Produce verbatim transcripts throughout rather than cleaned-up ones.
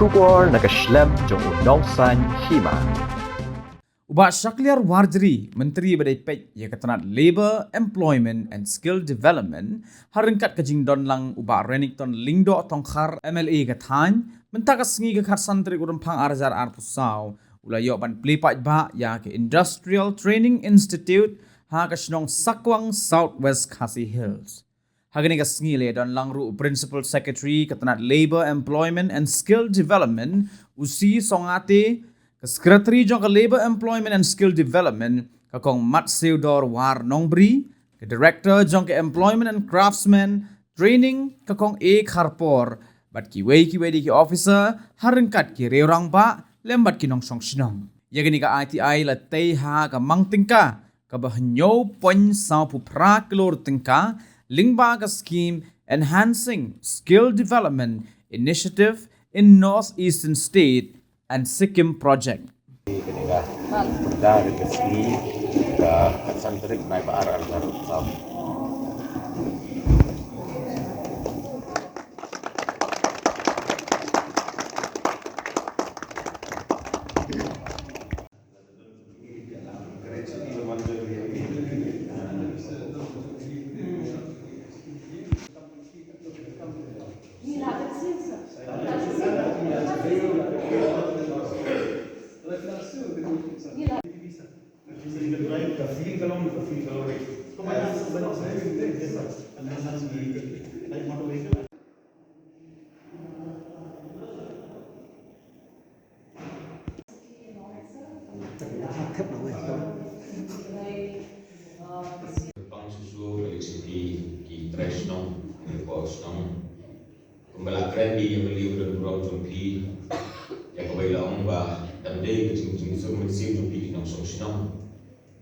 Khubor na ka shlem jong u nongsaiñ hima. U Bah Shakliar Warjri, Myntri ba dei peit ïa ka tnat Labour, Employment and Skill Development, ha ryngkat ka jingdon lang u Bah Renikton Lyngdoh Tongkhar, M L A ka thaiñ, mynta ka sngi ka khatsan tarik u Rymphang ar hajar arphew saw, u la ïoh ban plie paidbah ïa ka Industrial Training Institute ha ka shnong Sakwang, South West Khasi Hills. Ha kane ka sngi la ïadon lang ruh u Principal Secretary ka tnat Labour, Employment and Skill Development, u C Songate, ka Secretary jong ka Labour, Employment and Skill Development, ka Kong Matseudor War Nongbri, ka Director jong ka Employment and Craftsman Training, ka Kong A Kharpor, bad kiwei kiwei de ki officer ha ryngkat ki riew rangbah lem bad ki nongshong shnong. Ïa kane ka I T I la tei ha ka mang tyngka kaba hynñiew point saw phew phra klur tyngka lyngba ka scheme Enhancing Skill Development Initiative in North Eastern State and Sikkim Project. Kane ka, da ka sngi ka khatsan tarik Naiwieng ar hajar arphew saw. Pang susu bagi siti ki trai shnong, ki por shnong. Kumba la kren di ïa ka liu don burom jong phi, ïa kaba i la ong ba dam dei ka jing jing suk mynsiem jong phi ki nongshong shnong.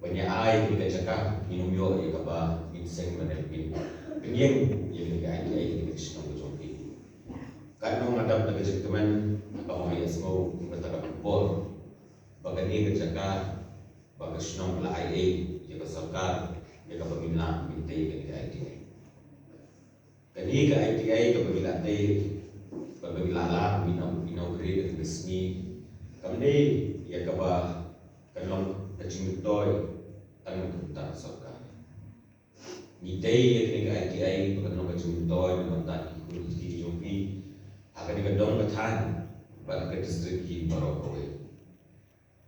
Ban ïa ai ïa ka jaka, ngin ym ïoh ïa kaba ngin seng ban ïa phi. Pynïeng ïa ka ai ïa ka shnong jong phi. Kan ong adap da ka jingkmen, ba ong ïa sngew, kumba ta ka por. Ba kane ka jaka, ba ka shnong la ai ei ïa ka sorkar, ïa kaba ngin lah, ngin tei ïa ka I T I. Kane ka I T I kaba ngi la tei, kaba ngi la lah, ngi nang, ngi nang kri ka sngi. Kam dei ïa kaba ka long ka jingmyntoi tang ka sorkar. Ngi tei ïa kane ka I T I ba kan long ka jingmyntoi na ka bynta ki khun ki kti jong phi ha kane ka dong ka thaiñ bad ka district hi baroh kawei.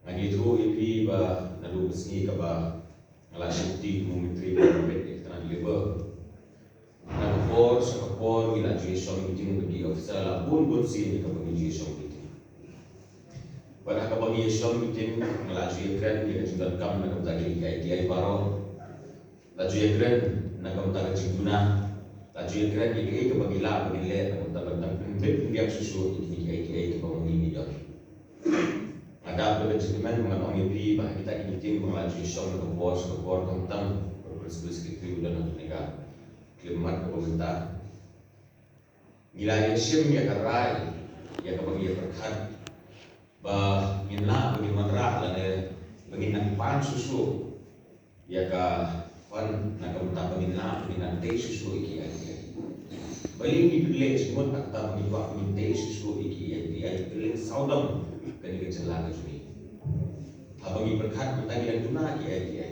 Ngan ïathuh ïa phi ba naduh ka sngi kaba nga la shim kti kum u myntri ba ïa ka tnat labour, na ka por sha ka por ngi la ju ïashong meeting bad ki officer la bun bun sien ïa kaba ngi ju ïashong meeting. Bad ha kaba ngi ïashong meeting nga la ju ïakren ïa ka jingdonkam na ka bynta ki I T I baroh. La ju ïakren na ka bynta ka jingduna, la ju ïakren ïa kaei kaba ngi lah ba ngin leh na ka bynta ban pynbit pynbiang shuh shuh ïa kine kiei kiei kiba ma ngi ngi don. Nga dap da ka jingkmen ba ngan ong ïa phi ba ha kita ki meeting ba nga la ju shong na ka por sha ka por, khamtam ba u Principal Secretary u don ha kane ka khyllipmat kaba mynta. Ngi la ïa shim ïa ka rai, ïa kaba ngi ïa pyrkhat ba ngin lah ba ngin wanrah lane ba ngin nang pan shuh shuh ïa ka fund na ka bynta ba ngin lah ba ngin nang tei shuh shuh ïa ki I T I. Balei ngi pynleh jingmut ha kata ba ngi kwah ba ngin tei shuh shuh ïa ki I T I, pynleh sawdong kane ka jylla ka jong ngi. Haba ngi pyrkhat mynta ngi dang duna ki I T I.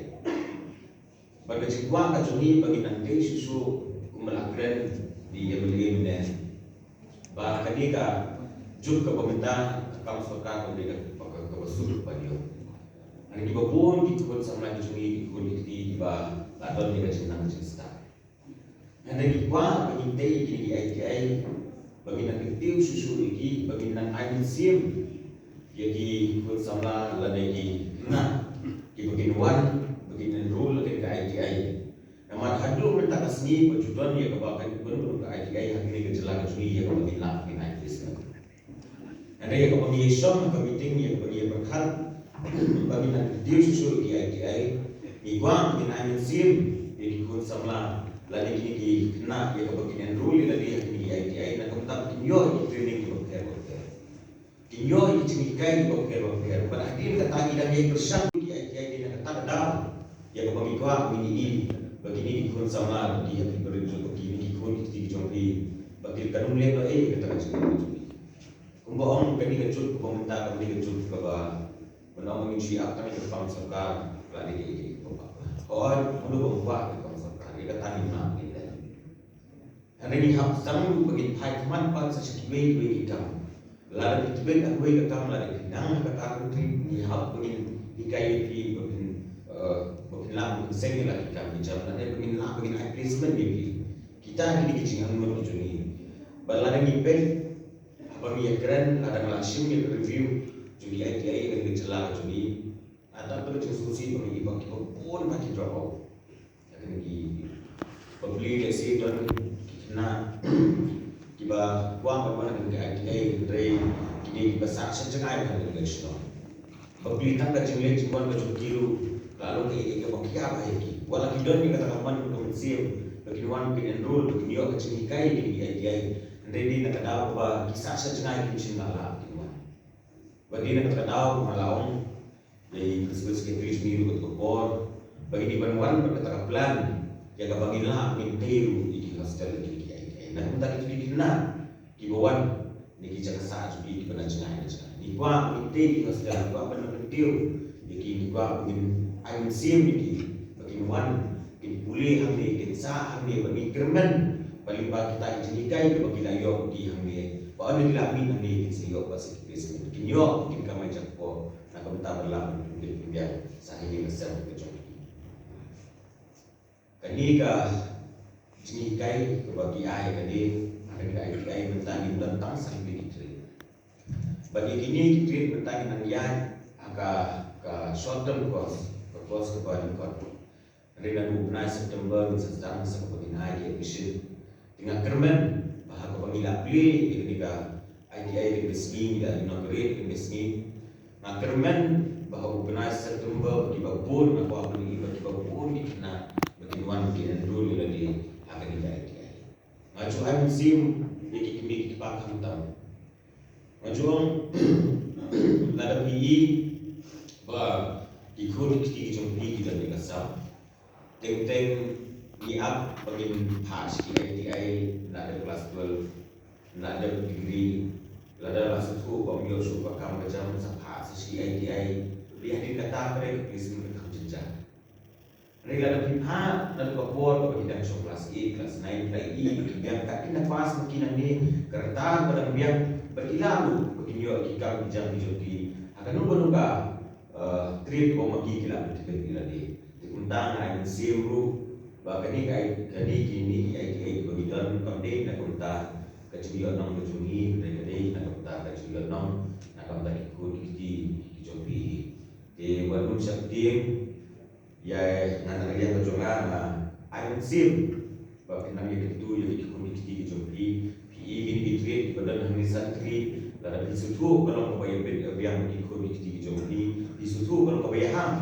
Bad ka jingkwah ka jong ngi ba ngin nang tei shuh shuh kumba la kren da i M L A mynne. Ba kane ka juk kaba mynta ka kam sorkar ka dei kaba, kaba suk kaba dei. Hynrei kiba bun ki khun samla ki jong ngi, ki khun ki kti kiba la don ïa ka jingnang jingstad. Hynrei ngi kwah ba ngin tei ïa kine ki I T I, ba ngin nang kyntiew shuh shuh ïa ki, ba ngin nang ai mynsiem ïa ki khun samla lane ki khynnah kiba kin wan ba kin enroll ha kane ka I T I. Namar haduh mynta ka sngi ba ju don ïa kaba kan pynbun ka I T I ha kane ka jylla ka jong ngi ïa kaba ngin lah ngin ai placement. Hynrei ïa kaba ngi ïa shong ha ka meeting, ïa kaba ngi ïa pyrkhat ba ngin nang kyntiew shuh shuh ïa ki I T I, ngi kwah ba ngin ai mynsiem ïa ki khun samla lane kine ki khynnah ïa kaba kin enroll ïa lade ha kine ki I T I na ka bynta ba kin ïoh ïa ki training kiba pher ba pher. Kin ïoh ïa ki jinghikai kiba pher ba pher. Bad hadien kata ngi dang ïai pyrshang ïa ki I T I dei na kata ka daw ïa kaba ngi kwah ba ngin ïohi ba kine ki khun samla ba ki ha ki barit jong ki, kine ki khun ki kti ki jong ki, ba ki kan ym leh noh ei kata ka jingim ka jong ki. Kumba ong kane ka juk, kumba mynta kane ka juk kaba, ban ong ngin shu ïa ap tang ïa ka kam sorkar, la dei ka ïa ka pop. Hooid, mano bym kwah ka kam sorkar, ïa kata ngim lah ngin leh. Hynrei ngi hap sdang ruh ba ngin phai khmat pat sa sha kiwei kiwei ki kam. Lada phi tbit ha kawei ka kam, lada phi nang ha kata ka country, ngi hap ba ngin hikai ïa phi ba phin, eh, ba phin lah ban seng ïa la ki kam ki jam, lada ba ngin lah ba ngin ai placement ïa phi. Kita kine ki jingangnud ki jong ngi. Bad lada ngi peit, haba ngi ïakren, lada nga la shim ïa ka review jong ki I T I ha kane ka jylla ka jong ngi, nga tang ka jingsngewsih ba ngi, ba kiba bun ba ki drop out. Ïa kine ki bapli, lehse don ki khynnah kiba kwah ban wan ha kane ka I T I, hynrei kine kiba sah sha jngai ha kane ka shnong. Bapli tang ka jingleit jingwan ka jong ki ruh ka la long kaei kaei kaba khia bha ïa ki. Wat la ki don ïa kata ka mon ka mynsiem ba kin wan kin enroll ba kin ïoh ka jinghikai ha kine ki I T I, hynrei dei na ka daw ba ki sah sha jngai kim shym la lah kin wan. Ba dei na kata ka daw ba nga la ong ïa i Principal Secretary jong ngi ruh katto ka por ba ngi dei ban wan bad kata ka plan ïa kaba ngin lah ngin tei ruh ïa ki hostel ïa ki, ïa ki, ïa ki. Na ka bynta kito ki khynnah kiba wan na ki jaka sah jong ki kiba na jngai na jngai, ngi kwah ngin tei ki hostel, ngi kwah ban kyntiew ïa ki, ngi kwah ngin ai mynsiem ïa ki ba kin wan kin pule hangne, kin sah hangne, ba ngi kyrmen ba lyngba kita ki jinghikai kiba ki la ïoh ki hangne, ba ynda ki la mih hangne kin sa ïoh ba sa ki placement, kin ïoh, kin kamai jakpoh na ka bynta ba lah ban pynbiang sa hangne ka sem ka jong ki. Kane ka jinghikai kaba ki ai kane ha ka I T I mynta ngim don tang sa ki trade. Bad ïa kine ki trade mynta ngin nang ïaid ha ka, ka short term course, ka course kaba lyngkot. Hynrei naduh u bnai September ngin sa sdang sa kaba ngin ai ki admission. Te nga kyrmen ba ha kaba ngi la plie ïa kane ka I T I kane ka sngi, ngi la inaugurate kane ka sngi. Nga kyrmen ba ha u bnai September ba kiba bun, nga kwah ban ïohi ba kiba bun ki khynnah ba kin wan kin enroll ïa lade ha kane ka I T I. Nga ju ai mynsiem ïa ki kmie ki kpa khamtam. Nga ju ong lada phi i ba ki khun ki kti ki jong phi ki don ïa ka sap, teng teng ngi ap ba ngin phah sha ki I T I, la dep class twelve, la dep degree, lada la sngewthuh ba ym ïoh shuh ba kam ba jam sa phah sa sha ki I T I. Dei hadien kata ba dei ka placement ka kam jynjar. Hynrei lada phi phah naduh ka por kaba ki dang shong class eight, class nine, phi la i ba ki biang, ka dei na pass ma ki nangne, ka rta ba dang biang ba ki lah ruh ba kin ïoh ki kam ki jam ki jong ki ha kano kano ka, eh, trade kaba ma ki ki lah ban tbit ïa lade. Te kumta nga ai mynsiem ruh ba kane ka, kane kine ki I T I kiba ngi don kam dei na kumta ka jingïohnong ka jong ngi, hynrei ka dei na kumta ka jingïohnong na ka bynta ki khun ki kti ki jong phi. Te wat nym sheptieng ïa nga na ka liang ka jong nga, nga ai mynsiem ba phin nang ïakynduh ïa ki khun ki kti ki jong phi. Phi i kine ki trade kiba don hangne, Santri, lada phi sngewthuh ka long kaba ïabit ïabiang ïa ki khun ki kti ki jong phi, phi sngewthuh ka long kaba ïaham,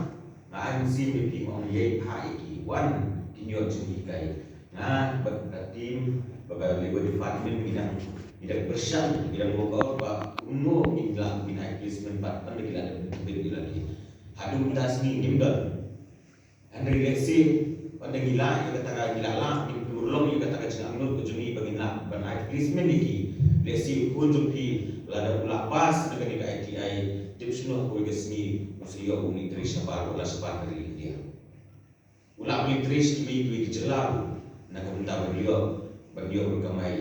nga ai mynsiem ïa phi, nga ong ïai phah ïa ki, wan kin ïoh jinghikai. Nga bad ka team bad ka Labour Department ngi dang, ngi dang pyrshang, ngi dang work out ba kumno ngin lah ngin ai placement pat ynda ki la dep bit ïa lade. Haduh mynta sngi ngim don. Hynrei lehse ynda ngi lah ïa kata ka, ngi lah lah ngin pynurlong ïa kata ka jingangnud ka jong ngi ba ngin lah ban ai placement ïa ki. Lehse u khun jong phi lada u lah pass na kane ka I T I, tip shano ha kawei ka sngi u sa ïoh u literature shabar, u lah shabar ka ri India. U lah ban leit trei sha kiwei kiwei ki jylla ruh na ka bynta ban ïoh, ban ïoh ban kamai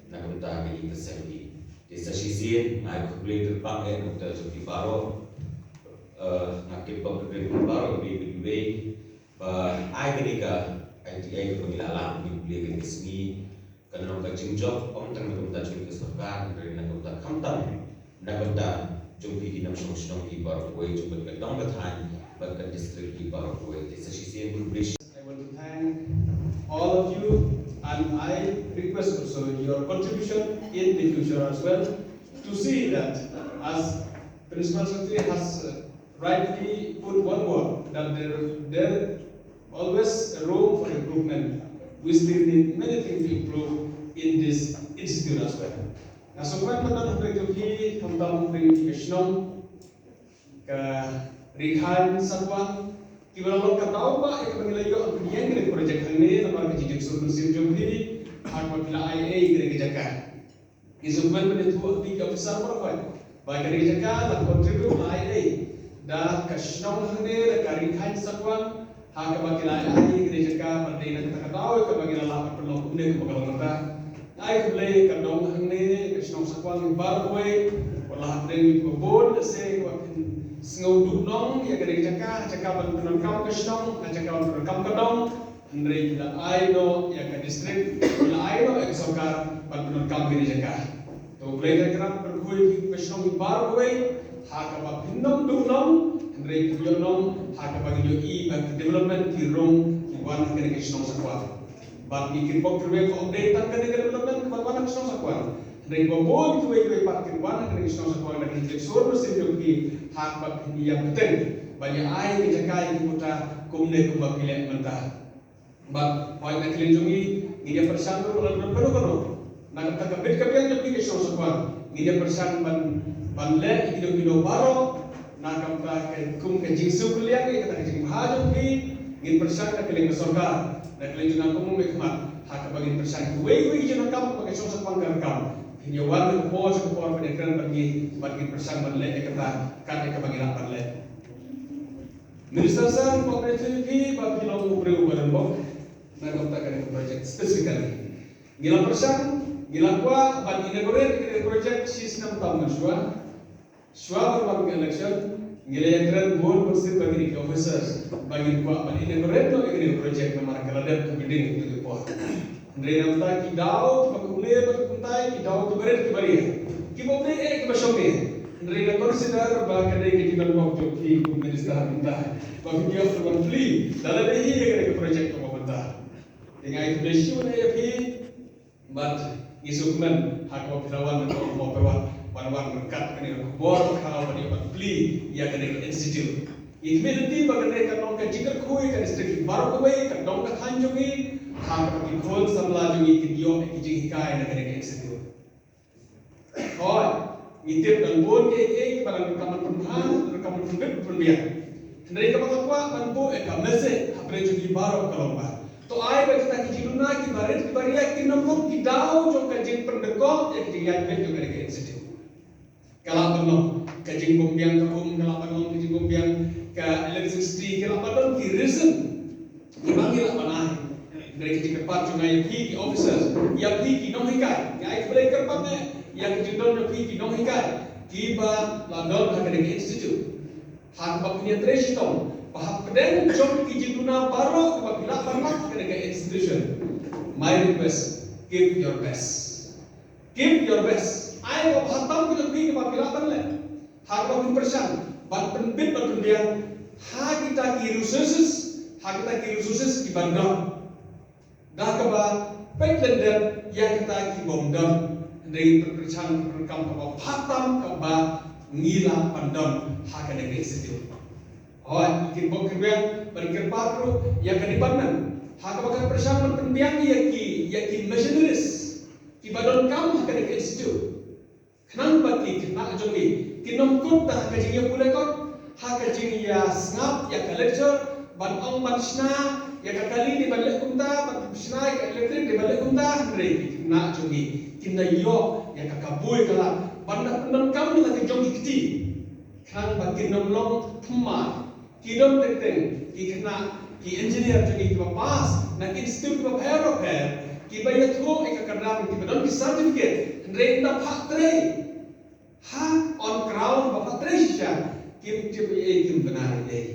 na ka bynta ka ïing ka sem hi. Te sa shisien nga ai khublei kyrpang eh na ka bynta jong phi baroh. Eh, nga tip ba phi baroh kiwei kiwei ba ai kane ka I T I kaba ngi la lah ban plie kane ka sngi. Kan long ka jingjop ym tang na ka bynta jong ka sorkar, hynrei na ka bynta khamtam na ka bynta jong phi ki nongshong shnong hi baroh kawei, jong ka dong ka thaiñ bad ka district hi baroh kawei. Te sa shisien khublei shibun. I want to thank all of you and I request also your contribution in the future as well to see that as Principal Secretary has, uh, rightly put one word, that there, there always a room for improvement. We still need many things to improve in this institute as well. Nga sngewkmen ba don hapdeng jong phi, khamtam hapdeng ka shnong, ka ri Khain Satwa, kiba la long ka daw ba ïa kaba ngi la ïoh ban ïeng kane ka project hangne namar ka jingkyrshan mynsiem jong phi, ha kaba phi la ai ei kane ka jaka. Ngi sngewkmen ban ïathuh ïa phi ki officer baroh, ba kane ka jaka la contribute, la ai ei da ka shnong hangne, da ka Ri Khain Sakwang, ha kaba ki la ai ïa kane ka jaka ban dei na kata ka daw kaba ngi la lah ban pynlong kumne kumba ka long mynta. Ai khublei ka dong hangne, ka shnong Sakwang baroh kawei, wat la hapdeng kiba bun, lehse ba phin sngew duhnong ïa kane ka jaka, jaka ban pyndonkam ka shnong, jaka ban pyndonkam ka dong. Hynrei ki la ai noh ïa ka district, ki la ai noh ïa ka sorkar ban pyndonkam kane ka jaka. To Blei ka kyrpad ban kyrkhu ïa phi ki paidbah baroh kawei, ha kaba phin ym duhnong, hynrei phin ïohnong ha kaba ngin ïohi ba ki development ki rung ki wan ha kane ka shnong Sakwang. Bad ngi kyrpad kyrpad ba ym dei tang kane ka development kaba wan ha ka shnong Sakwang, hynrei ba bun kiwei kiwei pat kin wan ha kane ka shnong Sakwang da ka jingshim bynta jong phi, ha kaba phin ïa bteng ban ïa ai ka jaka ïa ki paidbah kumne kumba phi leh mynta. Bad hooid, na ka liang jong ngi, ngin ïa pyrshang ruh lada don kano kano na ka bynta ka bit ka biang jong phi ka shnong Sakwang, ngin ïa pyrshang ban, ban leh ïa kino kino baroh na ka bynta ka, kum ka jingsngewkylliang ïa kata ka jingbha jong phi. Ngin pyrshang na ka liang ka sorkar, na ka liang jong nga kum u mehkhmat, ha kaba ngin pyrshang kiwei kiwei ki jingdonkam kaba ka shnong Sakwang ka donkam, ngin ïa wan ha ka por sha ka por ban ïakren bad ngi, bad ngin pyrshang ban leh ïa kata kat ïa kaba ngi lah ban leh. Minister Sir, nga kyrpad ïa phi ba phi long u briew uba donbok na ka bynta kane ka project specifically. Ngi la pyrshang, ngi la kwah ban inaugurate ïa kane ka project shi snem tam mynshuwa. Shuwa ban wan ka election, ngi la ïakren bun bun sien bad kine ki officers ba ngin kwah ban inaugurate noh ïa kane ka project, namar ka la dep ka bidding ha kito ki por. Hynrei na ka bynta ki daw kiba kumne bad kumtai, ki daw kiba rit kiba ria, kiba ym dei eh kiba shong eh, hynrei nga consider ba ka dei ka jingdonbok jong phi kum u minister mynta ba phi ïoh ban plie da lade hi ïa kane ka project kaba mynta. Te nga ai khublei shibun ïa phi bad ngi sngewkmen ha kaba phi la wan, ban wan ryngkat kane ka khubor kaba phi la wan ban plie ïa kane ka institute. Ngi khmih lynti ba kane kan long ka jingkyrkhu ïa ka district baroh kawei, ka dong ka thaiñ jong ngi, ha kaba ki khun samla jong ngi kin ïoh ïa ki jinghikai na kane ka institute. Hooid, ngi tip don bun kiei kiei kiba dang donkam ban pynbha, donkam ban pynbit pynbiang. Hynrei kaba nga kwah ban buh ïa ka message ha pdeng jong ngi baroh ka long ba to ai ba kita ki jingduna kiba rit kiba ria kin ym long ki daw jong ka jingpyndonkam ïa ka jingïaid beit jong kane ka institute. Ka lah ban long ka jingbymbiang ka um, ka lah ban long ka jingbymbiang ka electricity, ka lah ban long ki reason kiba ngi lah ban ai. Hynrei ka jingkyrpad jong nga ïa phi ki officers, ïa phi ki nonghikai, nga ai khublei kyrpad eh ïa ka jingdon jong phi ki nonghikai kiba la don ha kane ka institute. Ha kaba phin ïatrei shitom ba hapdeng jong ki jingduna baroh kaba phi lah ban lap ha kane ka institution, my request, give your best. Give your best. Ai ba bha tam ka jong phi kaba phi lah ban leh. Ha kaba phin pyrshang ban pynbit ban pynbiang ha kita ki resources, ha kita ki resources kiba don, da kaba peit lyndet ïa kita ki bym don. Hynrei pynpyrshang pyndonkam kaba bha tam kaba ngi lah ban don ha kane ka institute. Hooid, ngi kyrpad kyrpad, ban kyrpad ruh ïa ka department ha kaba kan pyrshang ban pynbiang ïa ki, ïa ki machineries kiba donkam ha kane ka institute. Khnang ba ki khynnah jong ngi kin ym kut da ha ka jingïapule kot, ha ka jingïasngap ïa ka lecture, ban ong ban shna ïa ka kali ne ban leh kumta, ban shna ïa ka electric ne ban leh kumta, hynrei ki khynnah jong ngi kin da ïoh ïa ka kabu ïa ka lad ban da pyndonkam ïa la ka jong ki kti. Khnang ba kin ym long thymmai. Ki don teng teng ki khynnah ki engineer jong ngi kiba pass na ki institute kiba pher ba pher, kiba ïathuh ïa ka kyrdan, kiba don ki certificate, hynrei ynda phah trei ha on ground, ba phah trei shisha, kim tip ei ei, kim bna ei ei.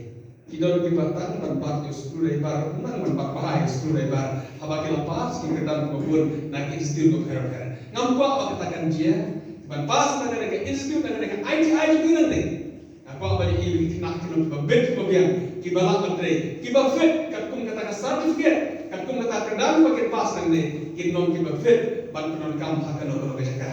Ki don kiba tang ban bat ïa u screwdriver, nang ban bat bha ïa u screwdriver, haba ki la pass ki kyrdan kiba bun na ki institute kiba pher ba pher. Ngam kwah ba kata kan jia, ban pass na kane ka institute, na kane ka I T I jong ngi nangne. Nga kwah ban ïohi ba ki khynnah kin long kiba bit kiba biang, kiba lah ban trei, kiba fit, katkum kata ka certificate, katkum kata ka kyrdan ba kin pass nangne, kin long kiba fit ban pyndonkam ha kano kano ka jaka.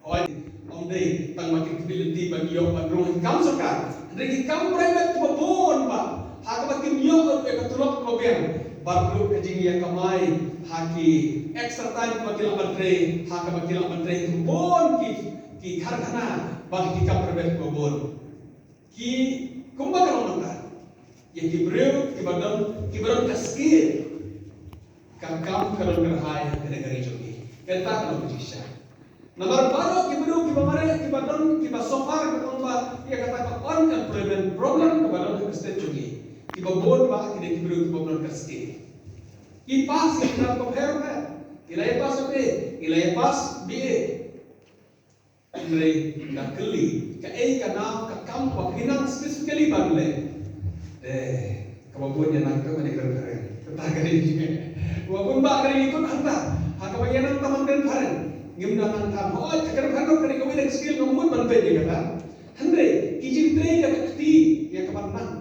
Hooid, ym dei tang ba kin khmih lynti ban ïoh ban rung ha ki kam sorkar, hynrei ki kam private kiba bun bha, ha kaba kin ïoh ruh ïa ka tulop kaba biang, bad ruh ka jingïakamai ha ki extra time kiba ki lah ban trei, ha kaba ki lah ban trei ha ki bun ki, ki karkhana bad ki kam private kiba bun. Ki, kumba ka long mynta, ïa ki briew kiba don, kiba don ka skill, ka kam ka don kyrhai ha kane ka ri jong ngi. Kata ka long ka jingshisha. Namar baroh ki briew kiba mareh, kiba don, kiba suffer, kiba don ba ïa kata ka unemployment problem kaba don ha ka state jong ngi, kiba bun ba ki dei ki briew kiba don ka skill. Ki pass ïa ki nang pher pher, ki la ïa pass B A, ki la ïa pass B A. Hynrei nga kylli, kaei ka nang ka kam ba phi nang specifically ban leh? Eh, kaba bun ïa nang ka mane kren phareng. Kata ka dei. Kaba bun ba ka dei ikut hangta. Ha kaba ïa nang ka man kren phareng, ngim nang nang tham. Hooid, ka kren phareng ka dei kawei na ka skill, nga mut ban peit ïa kata. Hynrei ki jingtrei da ka kti ïa kaba nang,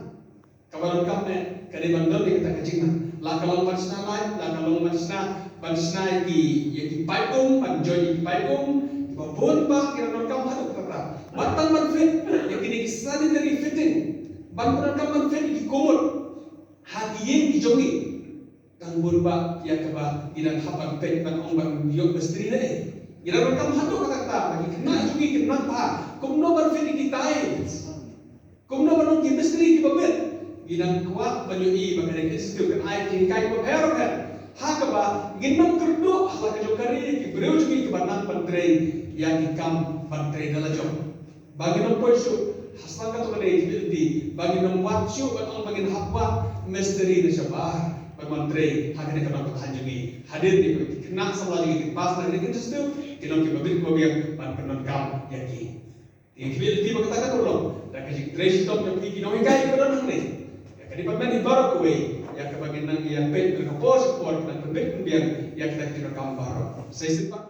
kaba donkam eh ka dei ban don ïa kata ka jingnang. La ka long ban shna light, la ka long ban shna, ban shna ïa ki, ïa ki paip um, ban join ïa ki paip um. Kiba bun ba ki donkam haduh katta. Bad tang ban fit ïa kine ki sanitary fitting, ban donkam ban fit ïa ki komod ha ki ïing ki jong ngi. Tang bun ba ïa kaba ngi dang hap ban peit ban ong ban ïoh mistri ne. Ngi donkam haduh katta katta ba ki khynnah jong ngi kin nang bha kumno ban fit ïa ki tiles, kumno ban long ki mistri kiba bit. Ngi dang kwah ban ïohi ba ka dei ka institute kan ai jinghikai kiba pher pher. Ha kaba ngin ym kyrduh ha la ka jong ka ri ki briew jong ngi kiba nang ban trei ïa ki kam ban trei da la jong. Ba ngin ym poi shuh ha sdang kato ka dei ka jingkylli, ba ngin ym wad shuh ban ong ba ngin hap wad mistri na shabar ban wan trei ha kane ka nongkyndong jong ngi. Hadien ba ki khynnah samla jong ngi ki pass na kane ka institute, ki long kiba bit kiba biang ban pyndonkam ïa ki. Te ngi kyrpad ba kata kan long da ka jingtrei shitom jong phi ki nonghikai kiba don hangne, ïa ka department hi baroh kawei, ïa kaba ngin nang ïa peit na ka por sha ka por, ki nang pynbit pynbiang ïa kita ki jingdonkam baroh. Sa shisien pat